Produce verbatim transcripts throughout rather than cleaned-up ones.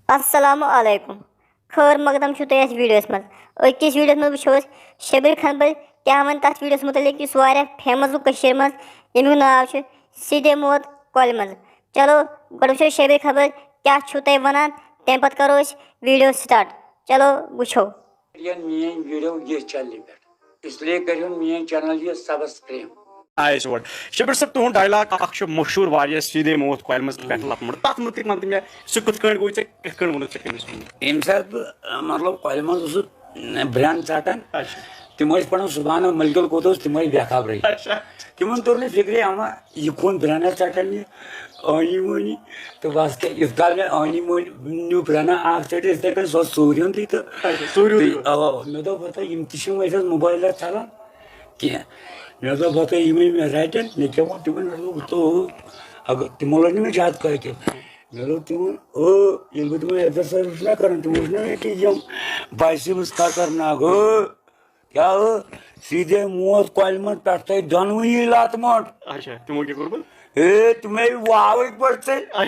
السلام علیکم۔ خٲر مقدم چھُو تۄہہِ اَتھ ویٖڈیوَس منٛز۔ أزکِس ویٖڈیوَس منٛز وٕچھو أسۍ شبیٖر خان بل کیٛاہ وَنہِ تَتھ ویٖڈیوَس مُتعلِق، یُس واریاہ فیمَس گوٚو کٔشیٖرِ منٛز، ییٚمیُک ناو چھُ سیٖدے موت کۄلہِ منٛز۔ چلو، گۄڈٕ وٕچھو شبیٖر خان بل کیٛاہ چھُو تۄہہِ وَنان، تَمہِ پَتہٕ کَرو أسۍ ویٖڈیو سٹارٹ۔ چلو، وٕچھو۔ یَن میٛٲنۍ ویٖڈیو یہِ چَنلہِ پٮ۪ٹھ، اس لیے کٔرِو میٛٲنۍ چَنَل یہِ سبسکرایب۔ آیس ووٹ۔ شبیر صٲب، تُہُنٛد ڈائلاگ اکھ چھُ مشہوٗر واریاہ، سیٖدے موت کۄلہِ منٛز پٮ۪ٹھ لَتہٕ مۄٹ۔ تَتھ مُتعلِق وَن تہٕ مےٚ، سُہ کِتھ کٔنۍ گوٚو ژےٚ، کِتھ کٔنۍ ووٚنُتھ ژےٚ کٔمِس ووٚنُتھ؟ ییٚمہِ ساتہٕ بہٕ، مطلب، کۄلہِ منٛز اوسُس، برٛٮ۪ن ژَٹان، اچھا۔ تِم ٲسۍ پَران سبحان ملک القدوس، تِم ٲسۍ بے خبرٕے۔ اچھا۔ تِمَن توٚر نہٕ فِکرِ، اما یہِ کون برٛٮ۪نَس ژَٹان یہِ؟ ٲنی مٲنی۔ تہٕ بَس کیٛاہ، یُتھ کال مےٚ ٲنی مٲنی نیوٗ برٛٮ۪نہ اَکھ ژٔٹِتھ، یِتھَے کٔنۍ سُہ اوس ژوٗرِ ہیوٚن تہِ تہٕ اچھا، ژوٗرِ ہیوٚن تہٕ تہِ۔ اَوا، مےٚ دوٚپ، ہَتہٕ یِم تہِ چھِنہٕ وۄنۍ اَسہِ موبایلَس ژَلان کینٛہہ۔ مےٚ دوٚپ، ہَتہٕ یِمَے مےٚ رَٹن، مےٚ کیٛاہ ووٚن تِمَن؟ مےٚ دوٚپ، تو، اگر تِمو لٔج نہٕ مےٚ زیادٕ کٲفی۔ مےٚ دوٚپ تِمَن، او، ییٚلہِ بہٕ تِمَن exercise چھُس نہ کَران، تِمو وٕچھ نہ مےٚ کہِ یِم biceps خطرناک، او۔ کیٛاہ ہو؟ سیٖدے موت کۄلہِ منٛز پٮ۪ٹھ تۄہہِ دۄنوٕنی لَتہٕ مۄٹ۔ اچھا، تِمو کیٛاہ کوٚرمُت؟ ہے، تِمے واوٕکۍ پٲٹھۍ ژٔلۍ۔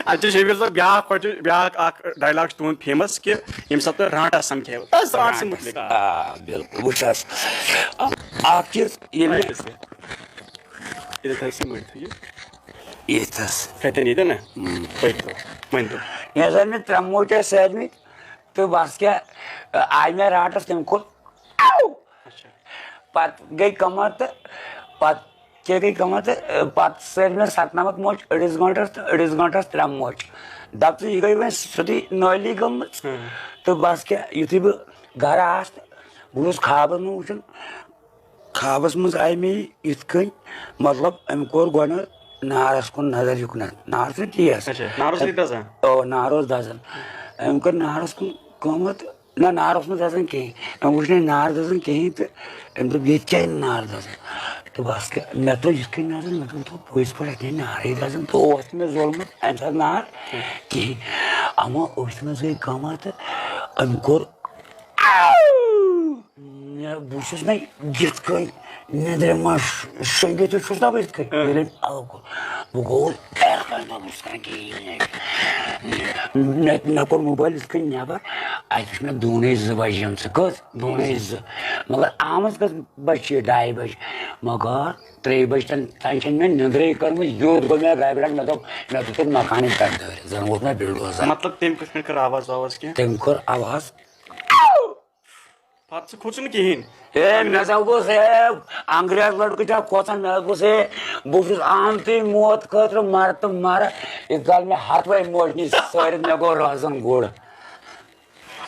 اچھا، شبیٖر صٲب، بیٛاکھ کۄچہِ، بیٛاکھ اکھ ڈائلاگ چھُ تُہُنٛد فیمَس کہِ ییٚمہِ ساتہٕ تۄہہِ رانٛٹَس سَمکھیو۔ تَس رانٛٹَس رانٛٹَس۔ مُتعلِق۔ آ، بِلکُل۔ وٕچھ حظ، اَکھ چیٖز ییٚلہِ اچھا، ییٚتہِ تھٲیِو سا مٔلۍ تھٲیِو۔ ییٚتہِ حظ۔ کَتٮ۪ن ییٚتٮ۪ن نا؟ ہُم۔ پٔکۍ تو، ؤنۍ تو۔ ییٚمہِ ساتہٕ مےٚ ترٛےٚ موچہِ آسہٕ سارنٕے، تہٕ بَس کیٛاہ، آے مےٚ رانٛٹَس، تٔمۍ کوٚر، اَو! اچھا۔ پَتہٕ گٔے کٲمہ تہٕ پَتہٕ کیٛاہ گٔے کٲمہ تہٕ پَتہٕ سٲرۍ مےٚ سَتنَمَتھ موچہِ أڑِس گٲنٛٹَس تہٕ أڑِس گٲنٛٹَس ترٛےٚ موچہِ۔ دَپ ژٕ، یہِ گٔے وۄنۍ سیوٚدُے نٲلی گٔمٕژ۔ ہُم۔ تہٕ بَس کیٛاہ، یُتھُے بہٕ گَرٕ آس تہٕ بہٕ گوٚژھُس خوابَس منٛز وٕچھُن، خوابَس منٛز آے مےٚ یہِ یِتھ کٔنۍ، مطلب، أمۍ کوٚر گۄڈٕ نارَس کُن نظر یُکنَتھ، نار چھُنہ تیز۔ اچھا، نار اوس ییٚتہِ دَزان؟ اَوا، نار اوس دَزان۔ أمۍ کٔر نارَس کُن کٲمہ تہٕ نہ، نار اوس نہٕ دَزان کِہیٖنۍ۔ أمۍ وٕچھ نہٕ نار دَزان کِہیٖنۍ تہٕ أمۍ دوٚپ، ییٚتہِ کیٛازِ نہٕ نار دَزان؟ تہٕ بَس کیٛاہ، مےٚ ترٛٲو یِتھ کٔنۍ نظر، مےٚ دوٚپ، دوٚپ، پٔزۍ پٲٹھۍ اَتہِ نہٕ نارٕے دَزان تہٕ اوس نہٕ مےٚ زولمُت اَمہِ ساتہٕ نار کِہیٖنۍ۔ اَما أتھۍ منٛز گٔے کٲمہ تہٕ أمۍ کوٚر، مےٚ، بہٕ چھُس نہ یِتھ کٔنۍ نیٚنٛدرِ منٛز شۄنٛگِتھ تہِ چھُس نہ بہٕ یِتھ کٔنۍ۔ اۭں۔ ییٚلہِ أمۍ اَو کوٚر، بہٕ گوٚوُس اَیَر کَنہِ منٛز، بہٕ چھُس کَران کِہیٖنۍ۔ مےٚ، مےٚ کوٚر موبایل یِتھ کٔنۍ نٮ۪بَر، اَتہِ وٕچھ مےٚ دوٗنے زٕ بَجہِ یِم ژٕ کٔژ، دوٗنے زٕ۔ مگر آمٕژ کٔژ بَجہِ چھِ یہِ؟ ڈاے بَجہِ۔ مگر ترٛیٚیہِ بَجہِ تام، تام چھَنہٕ مےٚ نیٚنٛدرٕے کٔرمٕژ، یوٚت گوٚو مےٚ رَبہِ رَٹھ، مےٚ دوٚپ، مےٚ دیُتُکھ مکانٕے پٮ۪ٹھ دٲرِتھ، زَن ووت مےٚ بِلڈوزَر۔ مطلب، تٔمۍ کِتھ کٔنۍ کٔر آواز واواز کینٛہہ؟ تٔمۍ کوٚر آواز۔ پتہٕ سُہ کھوٚت سُہ نہٕ کِہیٖنۍ۔ ہے، مےٚ سا گوٚژھ، ہے، انگریز لڑکہٕ چھا کھوژان؟ مےٚ گوٚژھ، ہے، بہٕ چھُس آمتُے موت خٲطرٕ، مَرٕ تہٕ مَرٕ۔ یہِ کَل مےٚ ہَتھ وَے موج نِش سٲرِتھ، مےٚ گوٚو روزان گُر۔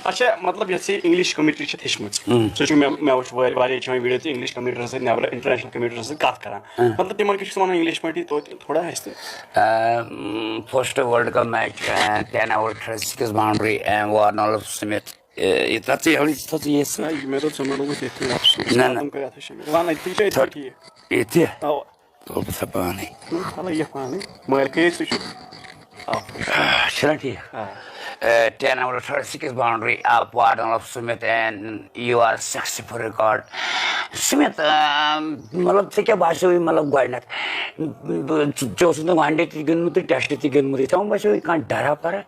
اچھا، مطلب، یۄس یہِ انگلش کمیونٹی چھِ ہیٚچھمٕژ، ہُم۔ سُہ چھُ مےٚ، مےٚ وٕچھ وارِ-، واریاہ چھِ وۄنۍ ویٖڈیو تہِ انگلش کمیونٹی سۭتۍ نٮ۪برٕ، انٹرنیشنل کمیونٹی سۭتۍ کَتھ کران۔ ہُم۔ مطلب، تِمن کیٛاہ چھُ وَنان انگلش پٲٹھۍ توتہِ تھوڑا اَسہِ تہِ؟ Um, first World Cup match, uh, ten over thirty-six boundary, and Warner Smith. Uh, یہِ تَتھ ژٕ یَلہٕ، یہِ تَتھ ژٕ یہِ سۭتۍ۔ نہ، مےٚ دوٚپ ژٕ مہ لوگُتھ ییٚتہِ۔ نہ، نہ۔ ختم کٔرِتھ چھِ مےٚ وَنان، تہِ چھِ أتھی تھٔ-، ٹھیٖک۔ ییٚتہِ؟ اَوا۔ تُل بہٕ سا پانَے۔ نہ، وَلہٕ یہِ پانَے۔ مٲلۍ کٔرِتھ تہِ چھُ۔ آ۔ چھُنہ ٹھیٖک؟ آ۔ Uh, ten over thirty-six boundary of Warner Smith, and you are sixty for record. Smith, آ، مطلب، ژےٚ کیٛاہ باسیووُے، مطلب، گۄڈٕنٮ۪تھ، ژٕ، ژےٚ اوسُتھ نہٕ ون ڈے تہِ گِنٛدمُت تہٕ ٹیسٹ تہِ گِنٛدمُتٕے، ژےٚ ما باسیووُے کانٛہہ ڈرا پرا؟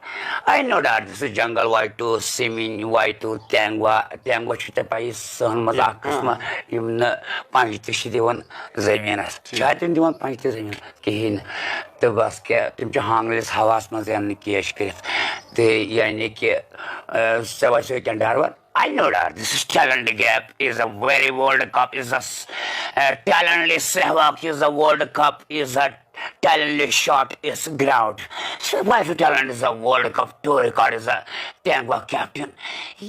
I know that this is jungle، واے ٹوٗ، سِمِنۍ، واے ٹوٗ، تینگوا، تینگوا چھُ ژےٚ پَیی، سٕہن منٛز اکھ قٕسمہ، یِم نہٕ پنٛجہِ تہِ چھِ دِوان زٔمیٖنَس، چھا تِم دِوان پنٛجہِ تہِ زٔمیٖنَس؟ کِہیٖنۍ نہٕ۔ تہٕ بَس کیٛاہ، تِم چھِ ہانٛگلِس ہَوہَس منٛز یَنہٕ کیچ کٔرِتھ۔ تہٕ یعنی کہِ، آ، ژےٚ باسیووُے کینٛہہ ڈر ور؟ I know that this is talent gap is a very World Cup is a s-, uh, talent is Sehwag is a World Cup is a talent is shot is ground. So why is talent is a World Cup to record is a Tengwa captain?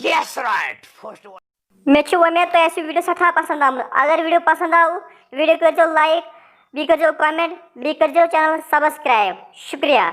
Yes, right. First of all. مےٚ چھِ وۄمید تۄہہِ آسِوٕ video سٮ۪ٹھاہ پَسنٛد آمُت۔ اگر video پَسنٛد آو، ویٖڈیو کٔرۍزیو لایِک، بیٚیہِ کٔرۍزیو کمٮ۪نٛٹ، بیٚیہِ کٔرۍزیو چینلَس سبسکرایب۔ شُکریہ۔